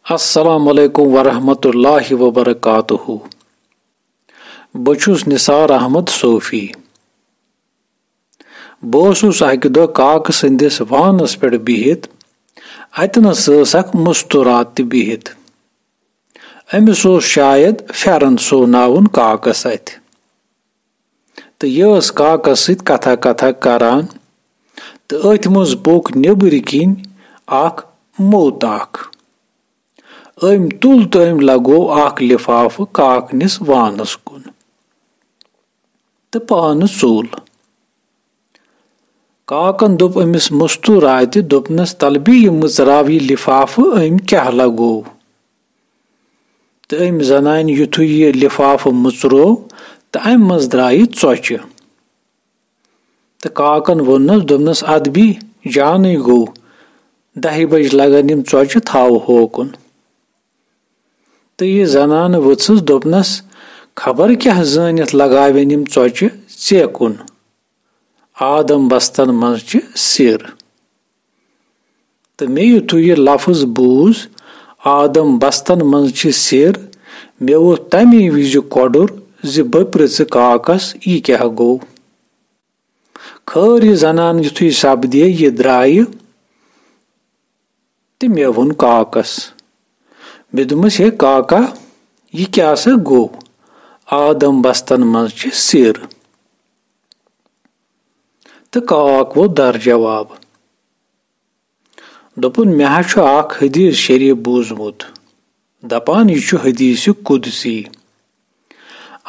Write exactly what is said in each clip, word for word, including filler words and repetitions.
السلام علیکم ورحمۃ اللہ وبرکاتہ۔ بہٕ چھُس نثار احمد صوفی۔ بہٕ اوسُس اَکہِ دۄہ کاکہٕ سٕنٛدِس وانَس پٮ۪ٹھ بِہِتھ۔ اَتہِ نَس ٲس اَکھ مستوٗرات تہِ بِہِتھ۔ أمِس اوس شاید پھٮ۪رن سُوناوُن کاکَس اَتھِ۔ تہٕ یہِ ٲس کاکَس سۭتۍ کَتھا کَتھا کَران، تہٕ أتھۍ منٛز پوٚک نیٚبٕرۍ کِنۍ اَکھ موٚت اَکھ۔ أمۍ تُل تہٕ أمۍ لگوو اَکھ لِفافہٕ کاکنِس وانَس کُن تہٕ پانہٕ ژوٚل۔ کاکَن دوٚپ أمِس مستوٗراتہِ، دوٚپنَس، "تَلہٕ بیٚیہِ یہِ مٕژراو یہِ لِفافہٕ، أمۍ کیٛاہ لگوو؟" تہٕ أمۍ زنانہِ یُتھُے یہِ لِفافہٕ مٕژروو، تہٕ اَمہِ منٛز درٛایہِ ژۄچہِ۔ تہٕ کاکَن ووٚننَس، دوٚپنَس، "اَدٕ بی، جانٕے گوٚو، دَہہِ بَجہِ لَگَن یِم ژۄچہِ، تھاو ہوکُن۔" تہٕ یہِ زنانہٕ ؤژھٕس، دوٚپنَس، "خبر کیٛاہ زٲنِتھ لگاوٮ۪ن یِم ژۄچہِ ژےٚ کُن؟ آدم بستن منٛز چھِ سِر۔" تہٕ مےٚ یُتھُے یہِ لفظ بوٗز، "آدم بستن منٛز چھِ سِر"، مےٚ ووٚتھ تَمی وِزِ کۄڈُر زِ بہٕ پرٛژھٕ کاکَس، یہِ کیٛاہ گوٚو؟ خٲر، یہِ زنان یُتھُے سپدے، یہِ درٛایہِ تہٕ مےٚ ووٚن کاکَس۔ مےٚ دوٚپمَس، "ہے کاکا، یہِ کیٛاہ سا گوٚو؟ آدم بستن منٛز چھِ سِر۔" تہٕ کاک ووٚت در جواب۔ دوٚپُن، "مےٚ حظ چھُ اَکھ حدیث شریف بوٗزمُت، دَپان یہِ چھُ حدیث قدسی،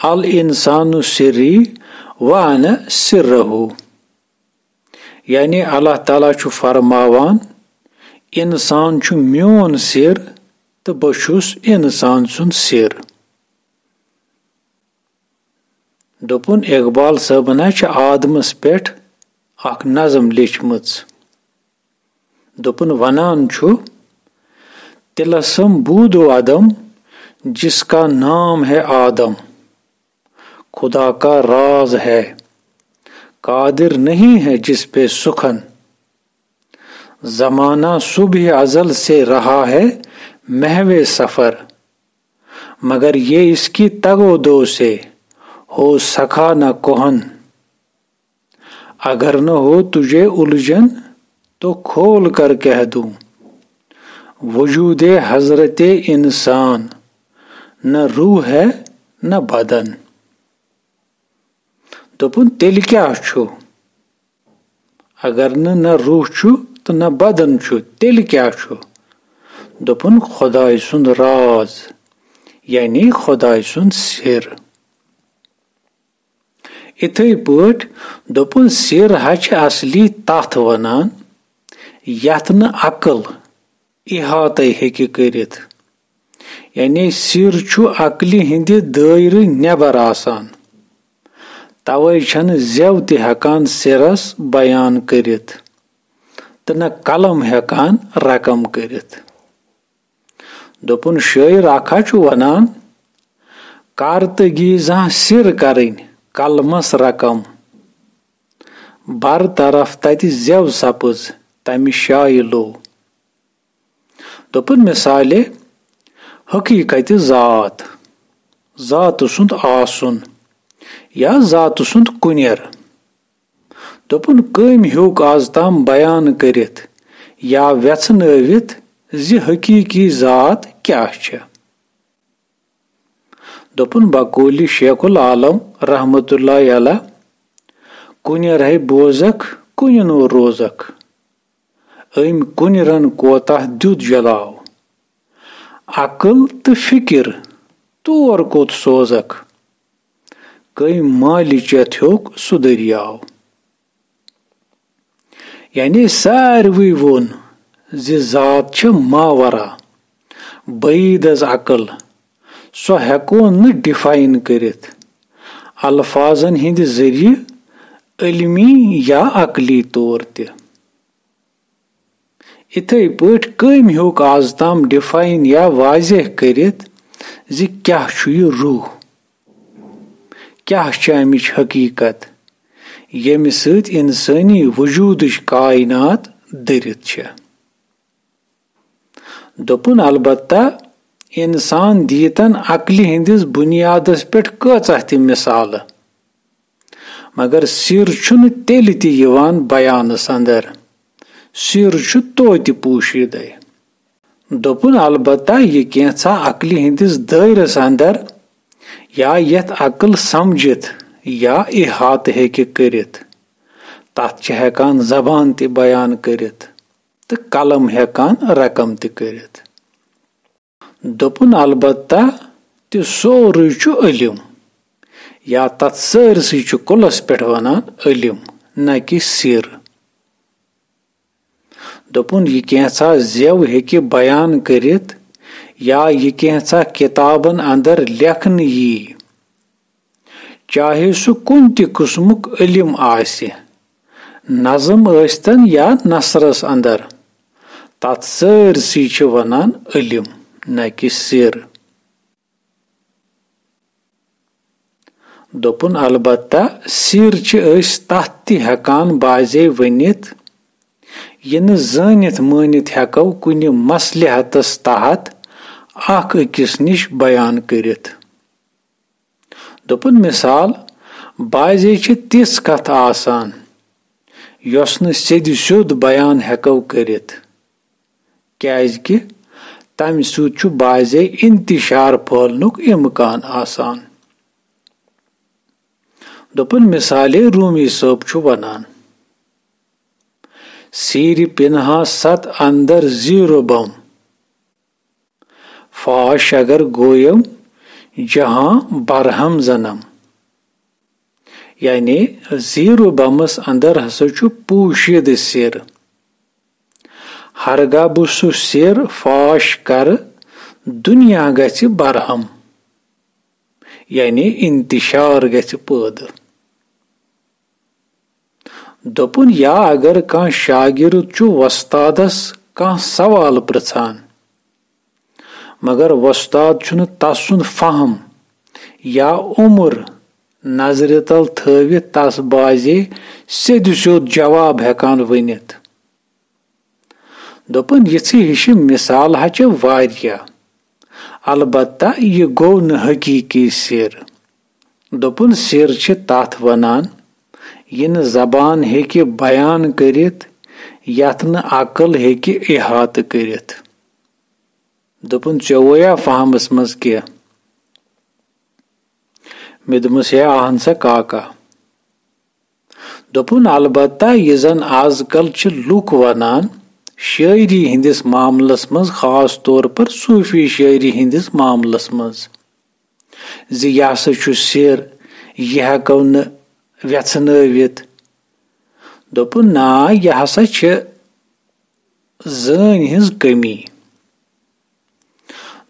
'الانسان سری وانا سرہ'، یعنی اللہ تعالیٰ چھُ فرماوان، 'انسان چھُ میون سِر تہٕ بہٕ چھُس انسان سُنٛد سِر۔'" دوٚپُن، اقبال صٲبن حظ چھِ آدمس پٮ۪ٹھ اکھ نظم لیچھمٕژ۔ دوٚپُن، ونان چھُ، "تلسم بودو عدم، جس کا نام ہے آدم، خدا کا راز ہے، قادر نہیں ہے جس پہ سخن، زمانہ صبح ازل سے رہا ہے محو سفر، مگر یہ اس کی تگ و دو سے ہو سکا نہ کہن۔ اگر نہ ہو تجھے الجھن تو کھول کر کہہ دوں، وجود حضرت انسان نہ روح ہے نہ بدن۔" دوٚپُن، "تیٚلہِ کیٛاہ چھُ؟ اگر نہٕ نہ روح چھُ تہٕ نہ بدن چھُ، تیٚلہِ کیٛاہ چھُ؟" دوٚپُن، "خۄداے سُنٛد راز، یعنی خۄداے سُنٛد سِر۔" اِتھَے پٲٹھۍ دوٚپُن، سِر حظ چھِ اصلی تَتھ وَنان، یَتھ نہٕ عقل احاطے ہیٚکہِ کٔرِتھ۔ یعنی سِر چھُ عقلہِ ہِنٛدِ دٲیرٕ نٮ۪بر آسان۔ توے چھَنہٕ زٮ۪و تہِ ہٮ۪کان سِرس بیان کٔرِتھ تہٕ نہ قلم ہٮ۪کان رقم کٔرِتھ۔ دوٚپُن، شٲعر اکھ ہا چھُ وَنان، "کر تہٕ گی زانٛہہ سِر کرٕنۍ قلمس رقم، بر طرف تتہِ زٮ۪و سپٕز تمہِ شایہِ لو۔" دوٚپُن، مثالے، حقیقتِ ذات، ذاتہٕ سُنٛد آسُن یا ذاتہٕ سُنٛد کُنیر۔ دوٚپُن، کٔمۍ ہیوٚک آز تام بیان کٔرِتھ یا وٮ۪ژھنٲوِتھ زِ حقیقی ذات کیٛاہ چھےٚ؟ دوٚپُن، بقولِ شیخ العالم رحمتہ اللہ علیہ، کُنہِ رہے بوزکھ، کُنہِ نو روزکھ۔ أمۍ کُنہِ رن کوتاہ دیُت جلاو۔ عقل تہٕ فکر تور کوٚت سوزکھ؟ کٔمۍ مالہِ چٮ۪تھ ہیوٚک سُہ دٔریاو؟ یعنی ساروٕے ووٚن زِ ذات چھِ ماورا، بعید از عقل، سۄ ہٮ۪کو نہٕ ڈیفاین کٔرِتھ الفاظن ہٕنٛدِ ذٔریعہٕ، علمی یا عقلی طور تہِ۔ اِتھے پٲٹھۍ کٔمۍ ہیوٚک آز تام ڈیفاین یا واضح کٔرِتھ زِ کیٛاہ چھُ یہِ روح؟ کیٛاہ چھِ اَمِچ حقیٖقت، ییٚمہِ سۭتۍ اِنسٲنی وجوٗدٕچ کائنات دٔرِتھ چھےٚ؟ دوٚپُن، البتہ اِنسان دیٖتن عقلہِ ہٕنٛدِس بُنیادس پٮ۪ٹھ کۭژاہ تہِ مثالہٕ، مگر سِر چھُنہٕ تیٚلہِ تہِ یِوان بیانس اندر۔ سِر چھُ توتہِ پوشیدے۔ دوٚپُن، البتہ یہِ کینٛژھا عقلہِ ہٕنٛدِس دٲیرس اندر یا یتھ عقل سمجھِتھ یا احاطہٕ ہیٚکہِ کٔرِتھ، تتھ چھِ ہٮ۪کان زبان تہِ بیان کٔرِتھ تہٕ قلم ہٮ۪کان رقم تہِ کٔرِتھ۔ دوٚپُن، البتہ تہِ سورُے چھُ علم، یا تتھ سٲرسٕے چھُ کُلس پٮ۪ٹھ ونان علم، نہ کہِ سِر۔ دوٚپُن، یہِ کینٛژھا زٮ۪و ہیٚکہِ بیان کٔرِتھ یا یہِ کینٛژھا کِتابن اندر لیکھنہٕ یی، چاہے سُہ کُنہِ تہِ قٕسمُک علم آسہِ، نظم ٲسۍتن یا نثرس اندر، تتھ سٲرسٕے چھِ ونان علم، نہ کہِ سِر۔ دوٚپُن، البتہ سِر چھِ أسۍ تتھ تہِ ہٮ۪کان بعضے ؤنِتھ، یہِ نہٕ زٲنِتھ مٲنِتھ ہٮ۪کو کُنہِ مصلحتس تحت اکھ أکِس نِش بیان کٔرِتھ۔ دوٚپُن، مثال، بعضے چھِ تِژھ کتھ آسان، یۄس نہٕ سیٚدِ سیوٚد بیان ہٮ۪کو کٔرِتھ، کیازکہِ تمہِ سۭتۍ چھُ بعضے انتشار پھٲلنُک امکان آسان۔ دوٚپُن، مثالے رومی صٲب چھُ ونان، سیرِ پنہاں ست اندر زیرو بم، فاش اگر گویم جہاں برہم زنم۔ یعنی زیرو بمس اندر ہسا چھُ پوشیدٕ سِر۔ ہرگاہ بہٕ سُہ سِر فاش کرٕ، دُنیا گژھِ برہم، یعنی انتشار گژھِ پٲدٕ۔ دوٚپُن، یا اگر کانٛہہ شاگرد چھُ وۄستادس کانٛہہ سوال پرژھان، مگر وۄستاد چھُنہٕ تسُنٛد فہم یا عمر نظرِ تل تھٲوِتھ تس بعضے سیٚدِ سیوٚد جواب ہٮ۪کان ؤنِتھ۔ دوٚپُن، یِژھٕ ہِشہِ مثال ہا چھِ واریاہ، البتہ یہِ گوٚو نہٕ حقیقی سِر۔ دوٚپُن، سِر چھِ تتھ ونان، یہِ نہٕ زبان ہیٚکہِ بیان کٔرِتھ، یتھ نہٕ عقل ہیٚکہِ احاطہٕ کٔرِتھ۔ دوٚپُن، ژےٚ وویا فہمس منٛز کینٛہہ؟ مےٚ دوٚپمس، ہے اہن سا کاکا۔ دوٚپُن، البتہ یہِ زن از کل چھِ لوٗکھ ونان شٲعری ہٕنٛدِس معاملس منٛز، خاص طور پر صوٗفی شٲعری ہٕنٛدِس معاملس منٛز، زِ یہِ ہسا چھُ سِر، یہِ ہٮ۪کو نہٕ وٮ۪ژھنٲوِتھ۔ دوٚپُن، نا، یہِ ہسا چھِ زٲنۍ ہٕنٛز کٔمی۔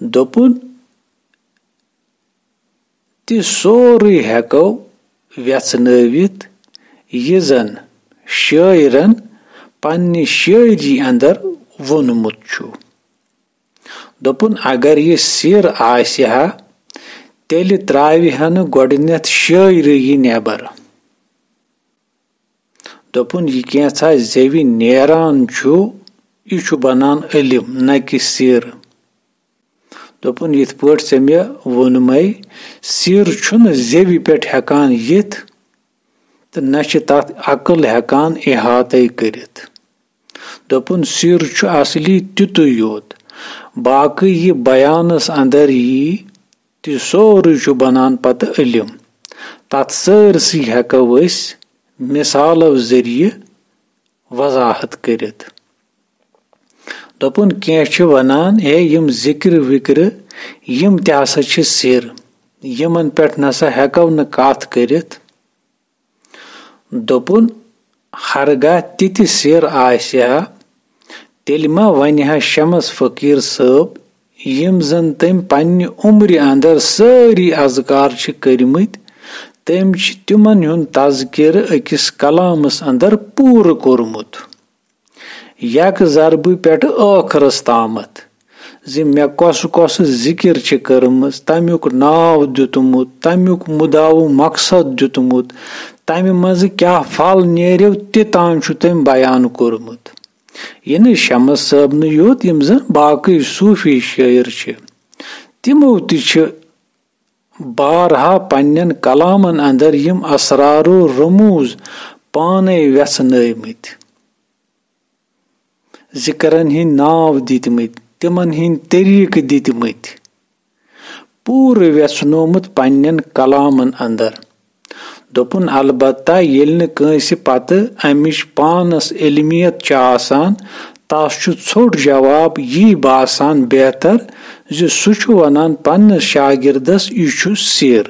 دوٚپُن، تہِ سورُے ہٮ۪کو وٮ۪ژھنٲوِتھ، یہِ زن شٲعرن پننہِ شٲعری اندر ووٚنمُت چھُ۔ دوٚپُن، اگر یہِ سِر آسہِ ہا، تیٚلہِ ترٛاوِ ہا نہٕ گۄڈٕنٮ۪تھ شٲعرٕے یہِ نٮ۪بر۔ دوٚپُن، یہِ کینٛژھا زیوِ نیران چھُ، یہِ چھُ بنان علم، نہ کہِ سِر۔ دوٚپُن، یِتھ پٲٹھۍ ژےٚ مےٚ ووٚنمَے، سِر چھُنہٕ زیوِ پٮ۪ٹھ ہٮ۪کان یِتھ تہٕ نہ چھِ تَتھ عقل ہٮ۪کان احاطے کٔرِتھ۔ دوٚپُن، سِر چھُ اصلی تیُتُے یوت، باقٕے یہِ بیانَس اندر یی، تہِ سورُے چھُ بنان پتہٕ علم۔ تَتھ سٲرسٕے ہٮ۪کو أسۍ مثالو ذٔریعہٕ وضاحت کٔرِتھ۔ دوٚپُن، کینٛہہ چھِ وَنان، ہے، یِم ذِکرٕ وِکرٕ، یِم تہِ ہسا چھِ سِر، یِمن پٮ۪ٹھ نسا ہٮ۪کو نہٕ کَتھ کٔرِتھ۔ دوٚپُن، ہرگاہ تہِ تہِ سِر آسہِ ہا، تیٚلہِ ما وَنہِ ہا شمس فقیٖر صٲب، یِم زن تٔمۍ پننہِ عمرِ اندر سٲری اذکار چھِ کٔرمٕتۍ، تٔمۍ چھِ تِمن ہُنٛد تذکرٕ أکِس کلامس اندر پوٗرٕ کوٚرمُت، یک ضربہٕ پٮ۪ٹھ ٲخرس تامتھ، زِ مےٚ کۄس کۄس ذِکِر چھِ کٔرمٕژ، تمیُک ناو دیُتمُت، تمیُک مُدعا و مقصد دیُتمُت، تمہِ منٛزٕ کیٛاہ پھل نیرِو، تہِ تام چھُ تٔمۍ بیان کوٚرمُت۔ یہِ نہٕ شمس صٲبنٕے یوت، یِم زن باقٕے صوٗفی شٲعر چھِ، تِمو تہِ چھِ بارہا پننٮ۪ن کلامن اندر یِم اسرار و رموز پانے ویژھنٲومٕتۍ، ذکرن ہٕنٛدۍ ناو دِتمٕتۍ، تِمن ہٕنٛدۍ طریٖقہٕ دِتمٕتۍ، پوٗرٕ ویژھنومُت پننٮ۪ن کلامن اندر۔ دوٚپُن، البتہ ییٚلہِ نہٕ کٲنٛسہِ پتہٕ امِچ پانس علمیت چھِ آسان، تس چھُ ژھوٚٹ جواب یی باسان بہتر زِ سُہ چھُ ونان پننِس شاگردس، "یہِ چھُ سِر،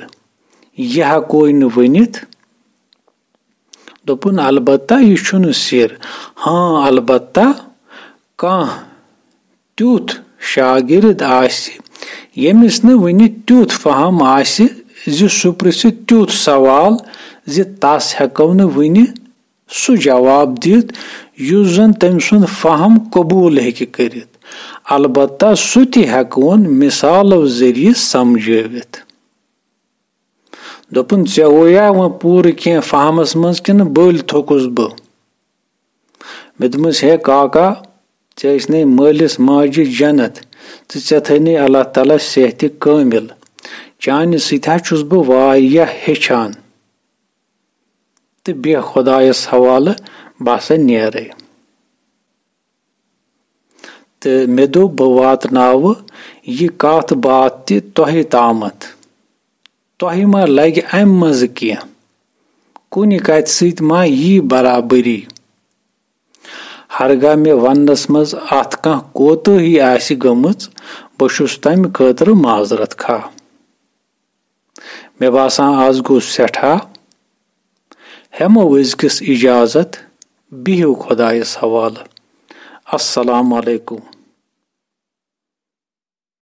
یہِ ہٮ۪کوے نہٕ ؤنِتھ۔" دوٚپُن، البتہ یہِ چھُنہٕ سِر۔ ہاں، البتہ کانٛہہ تیُتھ شاگرد آسہِ، ییٚمِس نہٕ وُنہِ تیُتھ فہم آسہِ زِ سُہ پرژھِ تیُتھ سوال زِ تس ہٮ۪کو نہٕ وُنہِ سُہ جواب دِتھ، یُس زن تٔمۍ سُنٛد فہم قبول ہیٚکہِ کٔرِتھ۔ البتہ سُہ تہِ ہٮ۪کون مثالو ذٔریعہٕ سمجھٲوِتھ۔ دوٚپُن، "ژےٚ ہویا وۄنۍ پوٗرٕ کینٛہہ فہمس منٛز کِنہٕ بٔلۍ تھوٚکُس بہٕ؟" مےٚ دوٚپمَس، "ہے کاکا، ژےٚ ٲسۍ نے مٲلِس ماجہِ جنت تہٕ ژےٚ تھٲے نے اللہ تعالیٰ صحتِ کٲمِل۔ چانہِ سۭتۍ ہا چھُس بہٕ واریاہ ہیٚچھان۔ تہٕ بیٚہہ خۄدایَس حوالہٕ، بہٕ ہسا نیرَے۔" تہٕ مےٚ دوٚپ، "بہٕ واتناوٕ یہِ کَتھ باتھ تہِ تۄہہِ تامَتھ۔ تۄہہِ ما لَگہِ اَمہِ منٛزٕ کینٛہہ؟ کُنہِ کَتھِ سۭتۍ ما یی برابری؟ ہرگاہ مےٚ وَننَس منٛز اَتھ کانٛہہ کوتٲہی آسہِ گٔمٕژ، بہٕ چھُس تَمہِ خٲطرٕ معذرت خواہ۔" مےٚ باسان، آز گوٚو سٮ۪ٹھاہ۔ ہٮ۪مو أزکِس اِجازت، بِہِو خۄدایَس حوالہٕ۔ السلام علیکم۔